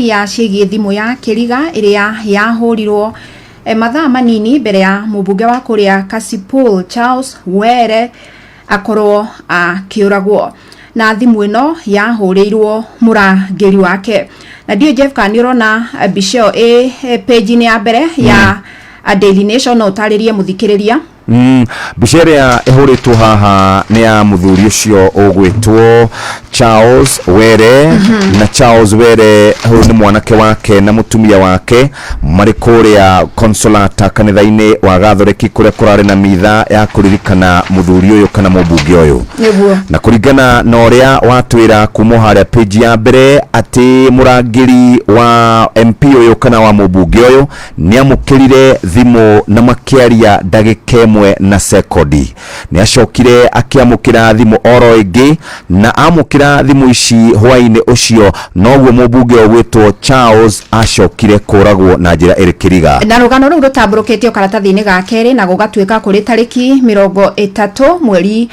Ya ciĩgiĩ thimũ ya Kĩriga ĩrĩa yahũrirwo mathaa manini mbere ya mũmbunge wa kũrĩa Kasipul Charles Were akorwo akĩũragwo, na thimũ ĩno yahũrĩirwo mũrangĩri wake. Na ndiũĩ, Jeff, kana nĩ ũrona mbica ĩyo ĩ page-inĩ ya mbere ya Daily Nation. No ũtarĩrie mũthikĩrĩria? Mbica ĩrĩa ĩhũrĩtwo haha nĩ ya mũthuri ũcio ũgwĩtwo Charles Were. Na Charles Were ũyũ nĩ mwanake wake na mũtumia wake marĩ kũrĩa Consolata kanitha-inĩ wa Gathoreki, kũrĩa kũrarĩ na mitha ya kũririkana mũthuri ũyũ kana mũmbunge ũyũ. Na kũringana na ũrĩa watwĩra kuma harĩa page ya mbere, atĩ mũrangĩri wa MP ũyũ kana wa mũmbunge ũyũ nĩ amũkĩrire thimũ na makĩaria ndagĩka 1 na sekondi. Nĩ acokire akĩamũkĩra thimũ oro ĩngĩ, na amũkĩra thimũ ici hwaĩ-inĩ ũcio noguo mũmbunge ũgwĩtwo Charles acokire kũragwo na njĩra ĩrĩ kĩriga. Na rũgano rũu rũtambũrũkĩtio karatathi-inĩ ga kerĩ, na gũgatuĩka kũrĩ tarĩki 30 mweri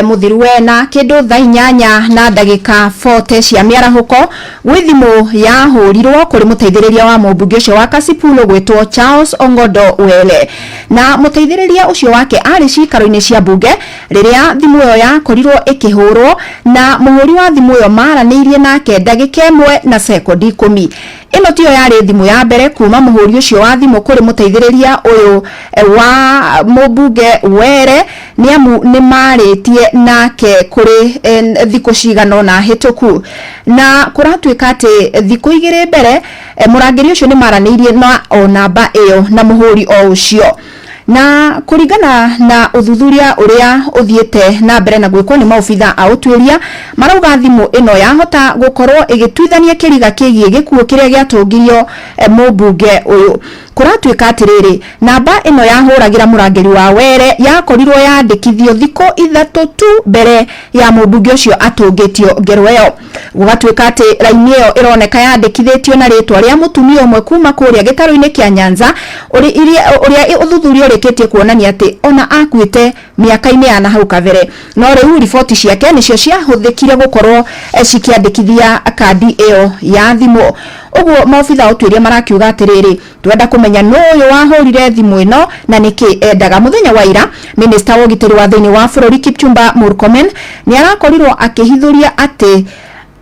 mũthiru wena, kĩndũ thaa 8 na ndagĩka 40 cia mĩarahũko, gwĩ thimũ yahũrirwo kũrĩ mũteithĩrĩria wa mũmbunge ũcio wa Kasipul gwĩtwo Charles Ong'ondo Were. Na mũteithĩrĩria ũcio wake arĩ cikaro-inĩ cia mbunge rĩrĩa thimũ ĩyo yakorirwo ĩkĩhũrwo, na mũhũri wa thimũ ĩyo maranĩirie nake ndagĩka 1 na sekondi 10. Ĩno tiyo yarĩ thimũ ya mbere kuma mũhũri ũcio wa thimũ kũrĩ mũteithĩrĩria ũyũ wa mũmbunge Were, nĩ amu nĩ marĩtie nake kũrĩ thikũ cigana ũna hĩtũku. Na kũratuĩka atĩ thikũ 2 mbere, mũrangĩri ũcio nĩ maranĩirie na o namba ĩyo na mũhũri o ũcio. Na kũringana na ũthuthuria ũrĩa ũthiĩte na mbere na gwĩkwo nĩ maobitha a ũtuĩria, marauga thimũ ĩno yahota gũkorwo ĩgĩtuithania kĩriga kĩgiĩ gĩkuũ kĩrĩa gĩatũngirio mũmbunge ũyũ. Kũratuĩka atĩrĩrĩ, namba ĩno yahũragĩra mũrangĩri wa Were yakorirwo yandĩkithio thikũ 3 tu mbere ya mũmbunge ũcio atũngĩtio ngero ĩyo. Gũgatuĩka atĩ raini ĩyo ĩroneka yandĩkithĩtio na rĩtwa rĩa mũtumia ũmwe kuma kũrĩa gĩtarũ-inĩ kĩa Nyanza, ũrĩa ũthuthuria ũrĩkĩtie kuonania atĩ ona akuĩte mĩaka-inĩ ya na hau kabere, no rĩu riboti ciake nĩcio ciahũthĩkire gũkorwo cikĩandĩkithia kandi ĩyo ya thimũ. Ũguo maobitha a ũtuĩria marakiuga atĩrĩrĩ, twenda kũmenya nũ ũyũ wahũrire thimũ ĩno na nĩkĩ endaga. Mũthenya wa ira, minista wa ũgitĩri wa thĩinĩ wa bũrũri Kipchumba Murkomen nĩ arakorirwo akĩhithũria atĩ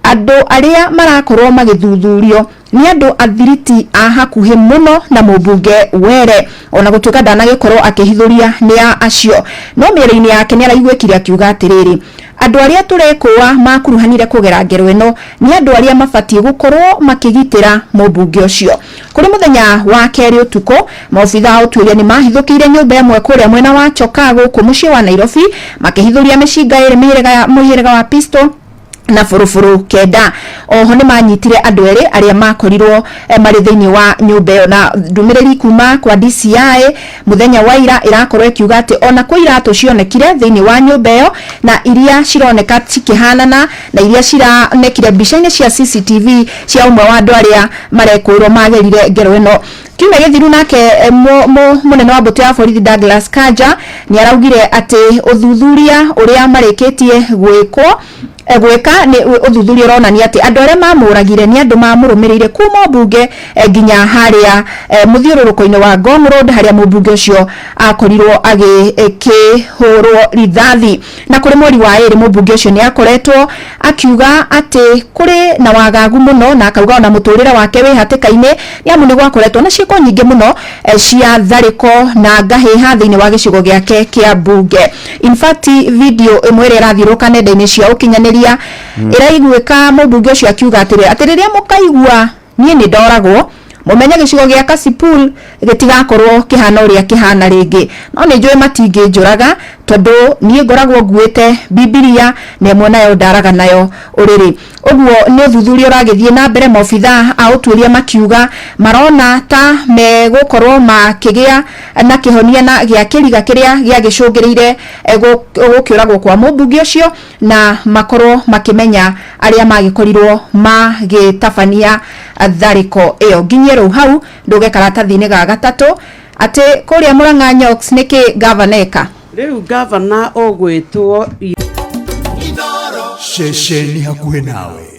andũ arĩa marakorwo magĩthuthurio nĩ andũ athiriti a hakuhĩ mũno na mũmbunge Were. Ona gũtuĩka ndanagĩkorwo akĩhithũria nĩ a acio, no mĩario-inĩ yake nĩ araiguĩkire akiuga atĩrĩrĩ, andũ arĩa tũrekũa makuruhanire kũgera ngero ĩno nĩ andũ arĩa mabatiĩ gũkorwo makĩgitĩra mũmbunge ũcio. Kũrĩ mũthenya wa kerĩ ũtukũ, maobitha a ũtuĩria nĩ mahithũkĩire nyũmba ĩmwe kũrĩa mwena wa Chokaa gũkũ mũciĩ wa Nairobi, makĩhithũria mĩcinga 2 mĩhĩrĩga ya mũhĩrĩga wa pistol na bũrũbũrũ 9. Oho nĩ manyitire andũ erĩ arĩa makorirwo marĩ thĩinĩ wa nyũmba ĩyo. Na ndũmĩrĩri kuma kwa DCI mũthenya wa ira ĩrakorwo ĩkiuga atĩ ona kwĩ iratũ cionekire thĩinĩ wa nyũmba ĩyo, na iria cironeka cikĩhanana na iria cironekire mbica-inĩ cia CCTV cia ũmwe wa andũ arĩa marekũĩrwo magerire ngero ĩno kiumia gĩthiru. Nake mũnene wa mbũtũ ya borithi Douglas Kanja nĩ araugire atĩ ũthuthuria ũrĩa marĩkĩtie gwĩkwo gwĩka nĩ ũthuthuria ũronania atĩ andũ arĩa mamũragire nĩ andũ mamũrũmĩrĩire kuma mbunge nginya harĩa mũthiũrũrũko-inĩ wa Ngong Road, harĩa mũmbunge ũcio akorirwo agĩkĩhũrwo rithathi. Na kũrĩ mweri wa ĩrĩ, mũmbunge ũcio nĩ akoretwo akiuga atĩ kũrĩ na wagagu mũno, na akauga ona mũtũrĩre wake wĩ hatĩka-inĩ, nĩ amu nĩ gwakoretwo na ciĩko nyingĩ mũno cia tharĩko na ngahĩha thĩinĩ wa gĩcigo gĩake kĩa mbunge. In fact, video ĩmwe ĩrĩa ĩrathiũrũrũka nenda-inĩ cia ũkinyanĩria ĩraiguĩka mũmbunge ũcio akiuga atĩrĩ, atĩ rĩrĩa mũkaigua niĩ nĩ ndoragwo, mũmenye gĩcigo gĩa Kasipul gĩtigakorwo kĩhana ũrĩa kĩhana rĩngĩ. No nĩ njũĩ matingĩnjũraga, tondũ niĩ ngoragwo nguĩte Bibilia, na ĩmwe nayo ndaraga nayo ũrĩrĩ. Ũguo nĩ ũthuthuria ũragĩthiĩ na mbere, maobitha a ũtuĩria makiuga marona ta megũkorwo makĩgĩa na kĩhonia na gĩa kĩriga kĩrĩa gĩagĩcũngĩrĩire gũkĩũragwo kwa mũmbunge ũcio, na makorwo makĩmenya arĩa magĩkorirwo magĩtabania tharĩko ĩyo. Nginyie rĩu hau, ndũge karatathi-inĩ ga gatatũ atĩ kũrĩa Murang'a Nyoks nĩkĩ gavana eka. Rĩu gavana ũgwĩtwo Ceceni hakuhĩ nawe.